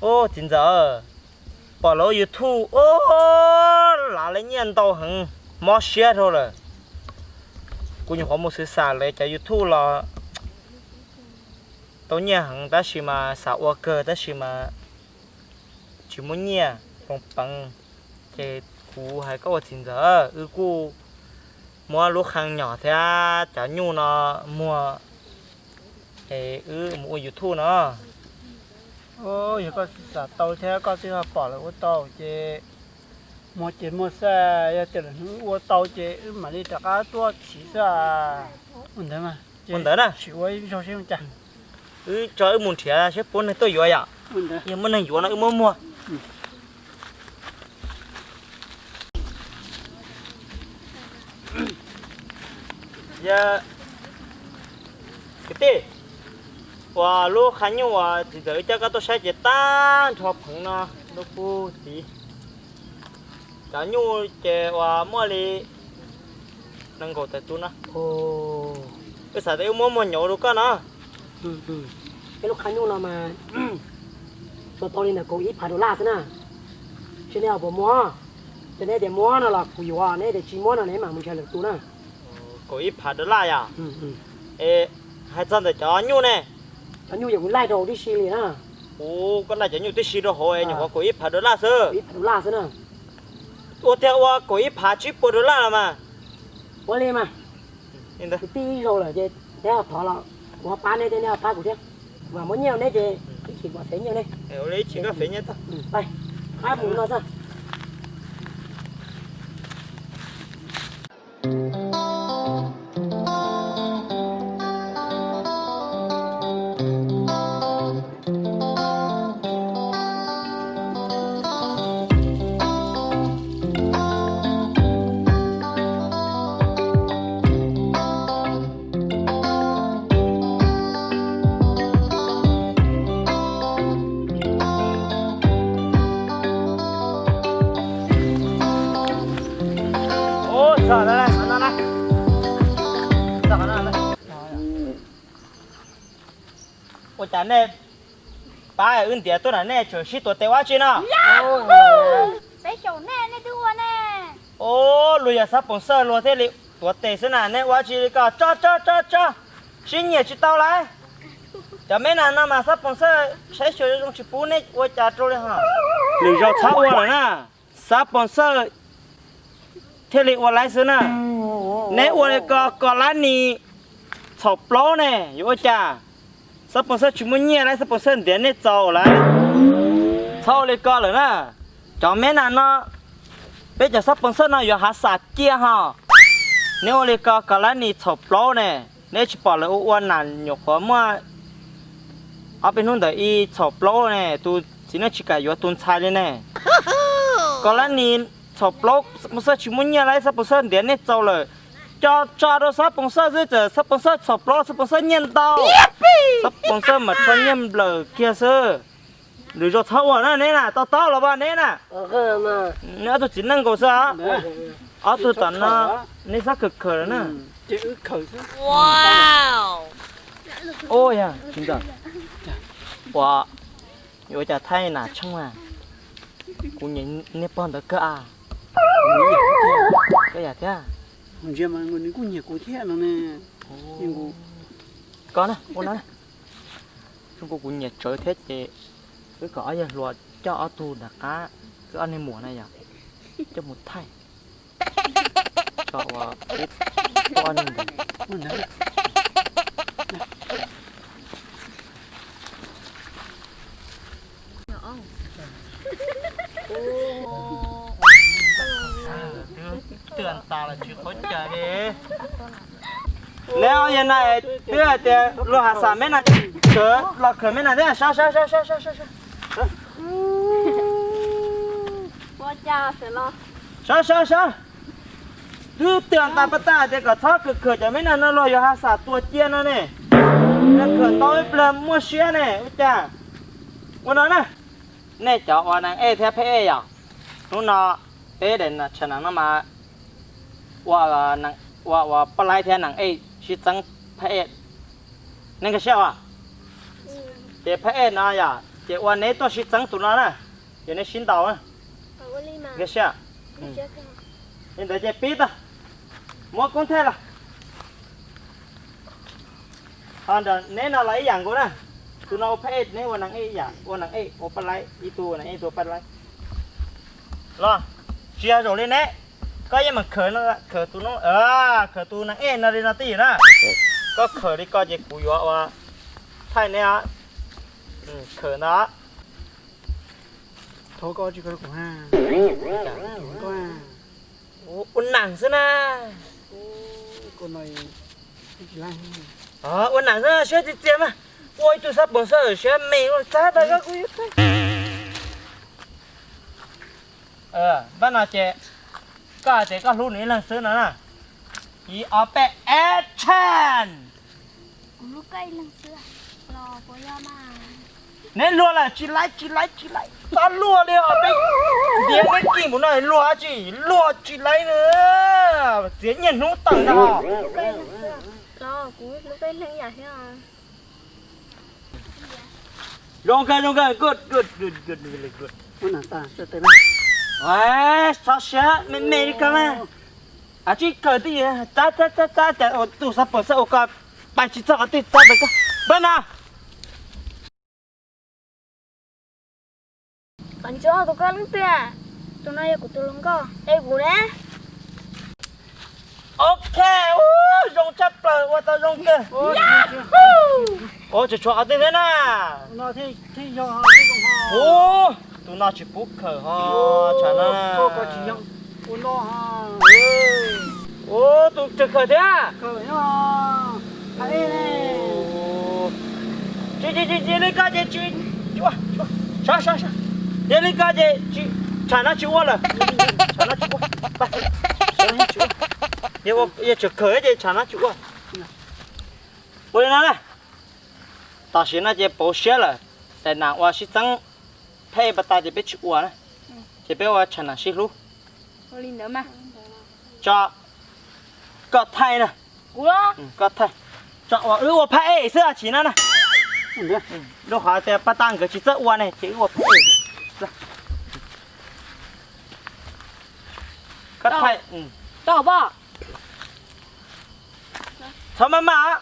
Txiv ntxawm, pom lawv ua YouTube, o, lav lawv nyiaj ntau heev, mob siab dhau lawm. Kuv nyuam qhuav mus xwv xam lawv cov YouTube los tau nyiaj heev tab sis mas xav ua kawg tab sis mas tsis muaj nyiaj foom peev. Ces kuv hais koj ua txiv ntxawm, wb kuj muab lub qhee nyom thiab cov nyuj no muag es wb mus ua YouTube no. Yog koj xav tau thiab koj twb ho pom lawv ua tau ces muag ces muag xwb, yog tias lwm hnub ua tau ces wb mam li rov qab tuaj txhiv xwb. Ua ntawd mas, ua ntawd na, tsis ua ib zaug seb cas. Wb tso wb mus nrhiav seb puas neeg tuaj yuav yom. Yog muaj neeg yuav no wb muab muag. Yog kwv tij, uas lub qhee nyuj uas txiv ntxawm wb coj koj tuaj saib ces tag nrho pheev no, lub pug txiv. Cov nyuj ces uas muaj li nees nkaum tawm tus no. Wb xav tias wb muab muag nyuam rau koj no. Peb lub qhee nyuj no mas tsuas tau li ntawm kaum ib phav dollar xwb na. Seb neb ho puas muag? Ces neb tias muab no los kuv yuav, neb tias tsis muab no neb mam mus nrhiav lwm tus na. Kaum ib phav dollar yom? Es hais txog ntawm cov nyuj ne? Cov nyuj yog kuv laij rau tib si li na. Kuv, koj laij cov nyuj tib si rau hauv es nyuam qhuav kaum ib phav dollar xwb. Ua tiag ua kaum ib phav tsib puas dollar los mas. Ua li mas. Kwv tij ib zaug lawm ces neb ho thov los kuv ho pab neb thiab neb ho pab kuv thiab. Vam muab nyiaj rau neb ces ib chim kuv fev nyiaj rau neb. Ua li ib chim koj fev nyiaj tau. Pab mus no xwb. Ua cas nej pab wb ntiav tuaj na nej tseem sib tuav tes ua dab tsi no? Peb xyaum nej, nej twb ua ne. Os, luag yog xab poom xawj luag thiaj li tuav tes xwb na, nej ua dab tsi li ko? Tso, tso, tso, tso, sib nyiam tsis tau lawm. Cov me nas no mas xab poom xawj saib xyuas zoo tsis pub nej ua cas rau li ho. Lwm zaus txhob ua lawm na, xab poom xawj thiaj li ua laib xwb na. Neb ua li ko kos lab nis txhaum plaub ne, yuav ua cas? Xab poom xawj tsis muaj nyiaj lawm, xab poom xawj ntiav nej txaus lawm. Txhob ua li ko lawm na. Cov me nas no, peb cov xab poom xawj no yuav hav xas cia ho. Neb ua li ko kos lab nis txhaum plaub ne. Neb tsis pom lawv ua ua nas nyuam qhuav muaj ob peb hnub ntawd ib txhaum plaub ne, tus txiv neej tsis kam yuav tus ntxhais li ne. Kos lab nis txhaum plaub, xab poom xawj tsis muaj nyiaj lawm, xab poom xawj ntiav nej txaus lawm. Cov tso rau xab poom xawj xwb, txawm xab poom xawj txhaum plaub, xab poom xawj nyiaj ntau, xab poom xawj mam rho nyiaj nplawm kiag xwb. Lwm zaus txhob ua na neb na, to taub los as neb na. Neb ob tug txiv neej nkaus xwb os. Ob tug tom no neb txhob khawm khawm lawm na. Ua, yuav ua cas thaij nas tsheej na. Kuv nyiam niag pog ntawd kawg as. Koj yam thiab. Kuv ntsia mas nws kuj nyiam kuv thiab no ne. Koj na, ua no na. Zoo nkaus kuv nyiam tsawv thiab ces wb kom ob yawg hluas coj ob tug nram qab, wb ob niag muam na yom, coj mus thaij. Tso ua, ua ob niag ntawd. Twb tas los tsis qhuav cais li. Neb ob yawg no twb hais tias luag hav xas meb no, los khawm meb no thiab, sab sab sab sab sab sab. Sab sab sab. Twb twb tas pas tas hais tias kom txhob khawm khawm cov meb no no, luag yuav hav xas tua cia no ne. Khawm tau ib pliag muaj siab ne, ua cas? Ua no na, nej cov ua neeg ej thiab phab ej yom, hnub no peb daim tshav nees no mas ua, ua poj laib thiab neeg ej sib txeeb phab ej. Nej nkag siab os? Ces phab ej no yom, Ces ua neb tuaj sib txeeb tus no na, ces neb sib ntaus na. Nkag siab. Li ntawd ces pib tag, muab koob thaij los. Ho nrog neb no los ib yam nkaus na. Tus no ua phab ej, neb ua nab ej ib yam, ua nab ej ua paj laib, ib tug ua nab ej ib tug ua paj laib. Los, tsis yog zaum li neb, koj yeej meem khawm, khawm tus no, khawm tus nab ej no li no twj ywm na. Koj khawm li ko ces kuv yuav ua thaij neb os. Khawm ntag. Thov koj tsis kawg kuv ha. Ua neeg xwb na. Ua neeg xwb, siab txias txias mas. Ua ib tug xab pos xab awm siab me ua txab tag koj kuj yuav thaij. Npaj no ces koj hais tias koj hlub nws ib leeg xwb no na. Ib ob peb action. Neb luag lawm tsis laib tsis laib tsis laib, txhob luag li os, peb ntiav neb kis mus no luag dab tsi, luag tsis laib na, txiav niaj hnub tawm na. Zoo kawg zoo kawg, good good good good good. Txhob siab, me me li ko mas. Ab, tsis kawg twj ywm, txab txab txab txab, cas ua tus xab pos xab ua ko pais tsis txog qhov twg txab pes koj. Npaj no. Kom ntsuab tus koj leej twg? Tus no yog kuv tus hluas nkauj, es kuv ne? Ok, zoo tshaj plaws, ua tau zoo kawg. Ua tseem tshuav qhov twg thiab na? Tus no tsis pub khawm ho, tsam no. Ua tus tseem khawm thiab. Tsis, tsis, tsis, li ko ces tsis, tsis ua, tsis ua. Yog li ko ces tsis, tsam no tsis ua lawm. Tsam no tsis ua. Yog tseem khawm ces tsam no tsis ua. Ua li no na. Tam sim no ces pauv siab lawm, daim nam uas sib txeeb phab ej pas tas ces peb tsis ua na, ces peb ua tsam nam sib hlub. Tso, koj thaij na. Koj thaij. Tso uas wb ua phab ej xwb os, chim no na. Rau qhov tias pas tas nkawd tsis txawj ua ne ces wb ua phab ej. Koj thaij. Txhob maj maj.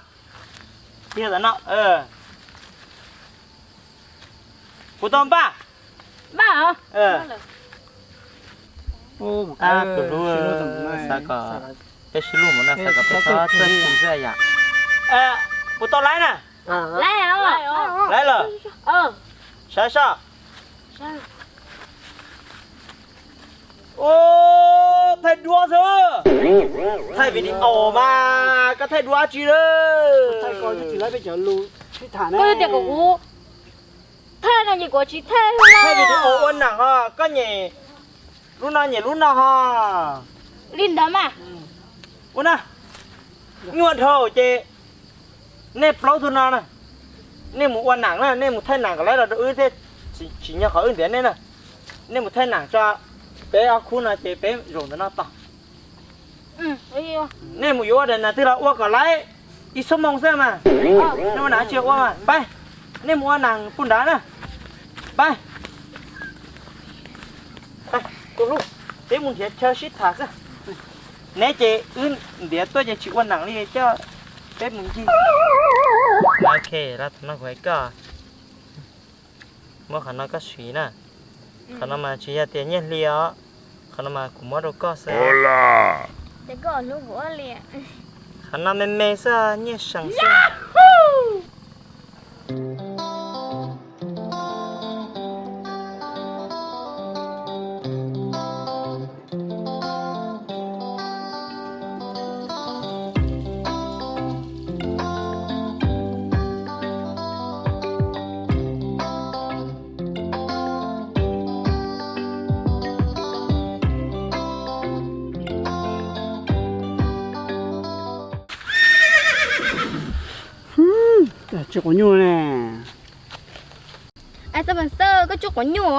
Tiag tam no. Kuv tau npaj. Npaj. Tus hlub, xav kom peb sib hlub mus no, xav kom peb txhob txawj tu xwb yom. Kuv tau laib na. Laib lawm. Saib soj. Ua, thaij duab xwb. Thaij video mas koj thaij duab dab tsi lawm? Koj tias kom kuv thaij no ces kuv tsis thaij. Thaij video ua nam ho, koj nyem lub no nyem lub no ho. Li ntawd mas. Ua na, nyuaj dhau ces nej plaub tug no na, nej mus ua nam na, nej mus thaij nam kom laib los rau wb thiaj tsim nyog qhov wb ntiav nej na. Nej mus thaij nam tso, peb ob khub no ces peb zaum ntawm no tos. Nej mus yuav ua daim nam twg los ua kom laib ib xuab moos xwb mas. Nej ua nam tsis ua mas pab, nej mus ua nam pug nrad na. Pab, tus hlub, peb mus nrhiav chaw sib tham xwb. Neb ces wb ntiav tuaj ces tsis ua nam li, coj peb mus ncig. Ok, los thaum no kuv hais koj, muab qhov no koj siv na. Qhov no mas tsis yog tias nyiaj hli os, qhov no mas kuv muab rau koj xwb. Qhov no me me xwb, nyiaj seem xwb. Tsis quav nyuj ne. Xab Pes Xawb, koj tsis quav nyuj os.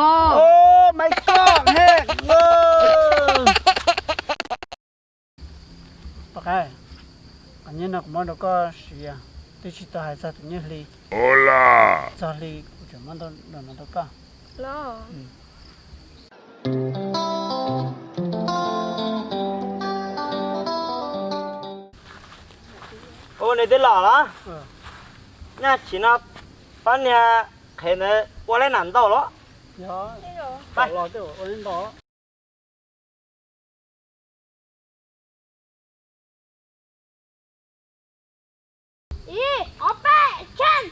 Pom qab, qhov nyiaj no kuv muab rau koj siv, twb tsis tau hais txog tus nyiaj hli. Txog hli kuv Muab ntau no rau koj. Ua nws twb los los? Nyaj tsis no pab niag qhev ntawd ua leb nam ntau los? Ib, ob, peb, tsheej.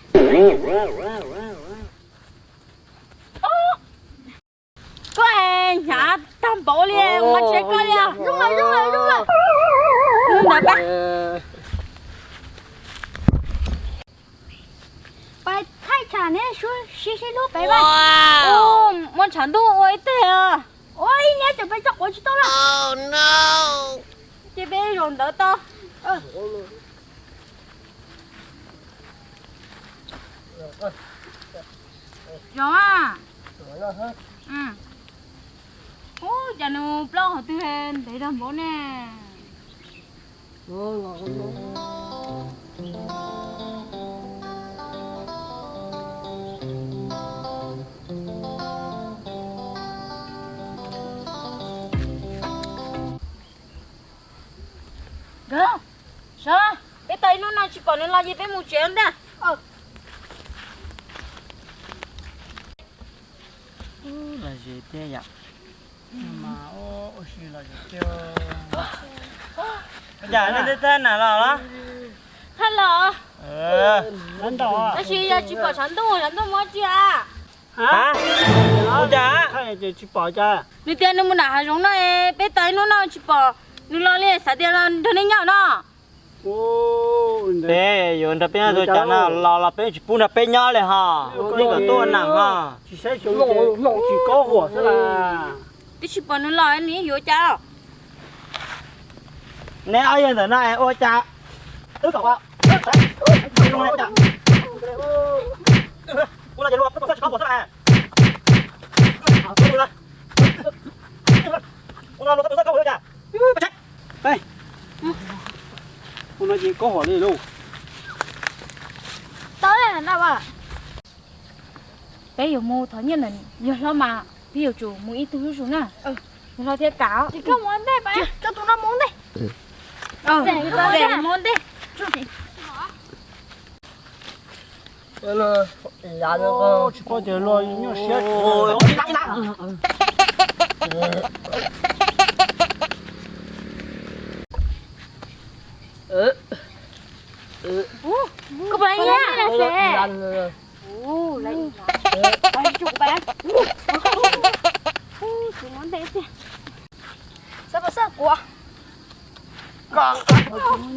Koj hnyav tag npaum li, ua tsis koj li. Zoo lawm, zoo lawm, zoo lawm. Ntawd pab. Pais thaij tsam neb suab sib sib hlub pem pab. Muab tshav ntuj ua ib teg. Ua ib niab ces peb tso quav tsis tau lawm. Ces peb zaum ntawd tau. Zoo a. Ub, cas nws plaub hauv twg ntev tag npaum ne. Nkawd, sawv, peb tau ib hnub no tsis pom nws los ces peb mus tsev ntag. Los ze thiab yom. Ua si los ze thiab. Cas nej twb thaij nas los los? Thaij los. Tab sis yog tsis pom tshav ntuj, tshav ntuj muab tsi a? Ua cas? Tsis pom cas. Nws tias nws mus nram hav zoov no, peb tau ib hnub no tsis pom nws los li, xav tias los nrog nej nyob no. Peb yuav nrog peb nyob tus cas no los los peb tsis pub nrog peb nyob li ho. Yeej kom tuaj nam ho. Tsis saib xyov tsis kob huam xwb las. Twb tsis pom nws los nws yuav cas. Neb ob yawg ntawm no ua cas? Wb kom ua no ces luag tsis kob huam xwb las. Ua no luag tsis kob huam ua cas? Ua no ces kob huam li lauj. Tau na. Peb yuav mus thov nyiaj ntawm yawg hlob mas peb yuav tsum mus ib tug zuj zus na. Yawg hlob thiaj kam. Ces koj mus ua ntej, koj tus no mus ua ntej. Mus ua ntej. Tsis paub tias luag nyuaj siab. Koj puas nyiam?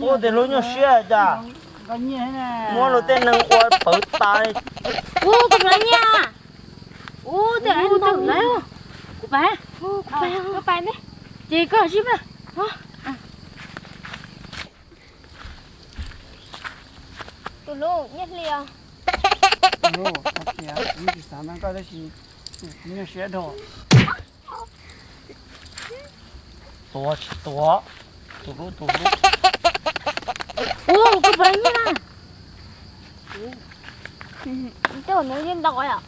Ua tias lub nyuaj siab cas muab luag tej neeg ua pawv tas li. Ub, koj puas nyiam? Ub, tej lawv ntau lawm. Kuv pais, kuv pais ne. Ces koj sib pab. Tus hlub, nyiaj hli os. Tus hlub, hais tias kuv tsis xav nrog koj tab sis kuv nyuaj siab dhau. Tuav tsis tuav, tus hlub tus hlub. Ua koj pais nyiaj na. Tej uas nws yeej ntau yom.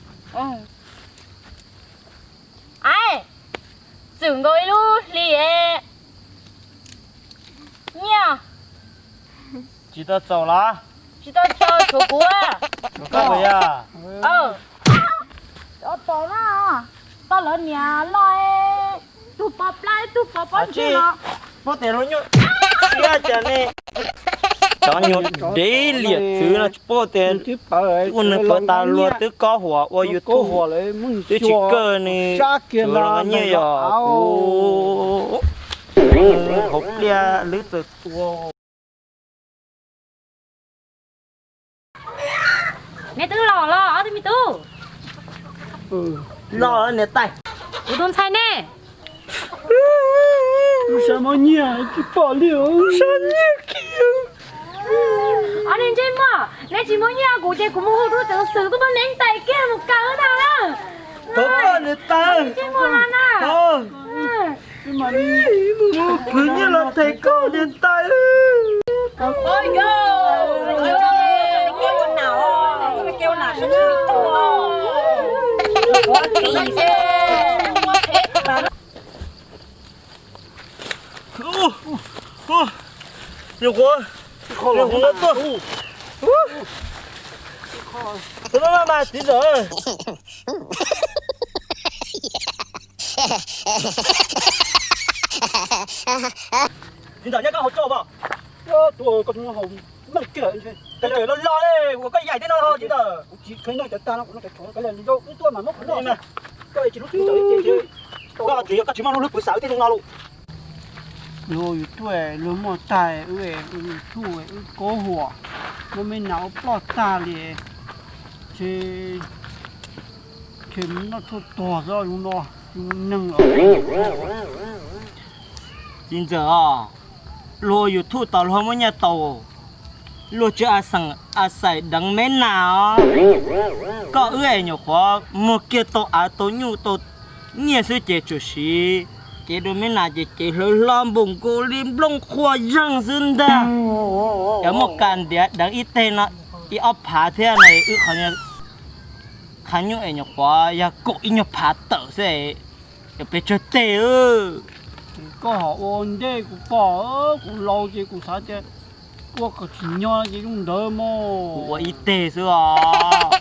Ai, txwm nkaus ib lub hlis nyiaj. Tsis tau txaus los? Tsis tau txaus, tshuav kuv. Tshuav koj puas yog? Tau na, tau lawv niam loj, tug pov plab tug pov pob ntseg los. Puab tias lub nyuaj siab cas ne. Cov nyuag dev liam txwv no tsis paub tias ua nws pawv tas luag twb kob huam ua YouTube twb tsis kawg ne. Tsuav los nyiaj yog kuv hauv pliaj lwb txawm tua. Neb twb los los ob tug me tub? Los niam tais. Kuv tus ntxhais ne? Kuv sab mob nyiaj tsis pom li. Kuv sab nyiaj kiag. Ob niag ntsej muag, neb tsis muaj nyiaj kuv ces kuv mus hu rau cov xwm tuaj muab neb ntais kiag mus kaw ntag na. Thov koj niam tais. Ntsej muag na na. Kuv khwv nyiaj los them koj niam tais. Nyuam qhuav, nyuam qhuav tuaj. Tus no mas txiv ntxawm. Txiv ntxawm nyob koj hauv tso pom. Tus koj tsis haus meej kiag. Koj tseem los los li, koj yaim tej no ho txiv ntxawm. Kuv tsis kheev noj cov tag no, kuv noj cov tshuav, koj los zoo wb tuaj mas muab kuv noj. Koj tsis hlub txiv ntxawm li ces koj tsis yog koj tsis muaj lub hlwb pwv xav wb tej zoo no lawm. Luag YouTube luag muaj tag, wb YouTube wb kaub huam, muab me nas ua ploj tag li. Ces noj tshuaj tuag xwb zoo no, neeg los. Txiv ntxawm os, luag YouTube tau luag muaj nyiaj tau, luag tsis a xaim deev me nas os. Koj wb es nyuam qhuav muag kiag tau av tau nyuj tau nyiaj xwb ces tsuas siv cev dua me nas ces cev hlawv hlo npaum nkaus li nplooj qhuav zeeg xwb ntag. Cov muaj kas ntiav deev ib teg no ib ob phav thiab no, wb qhov nyuj es nyuam qhuav yog kaum ib nyuag phav tawm xwb, cov pes tsawg teg. Koj ho ua ntej kuv pom, kuv laus ces kuv xav tias ua kom tsim nyog ces zoo ntawd mas. Kuv ua ib teg xwb os.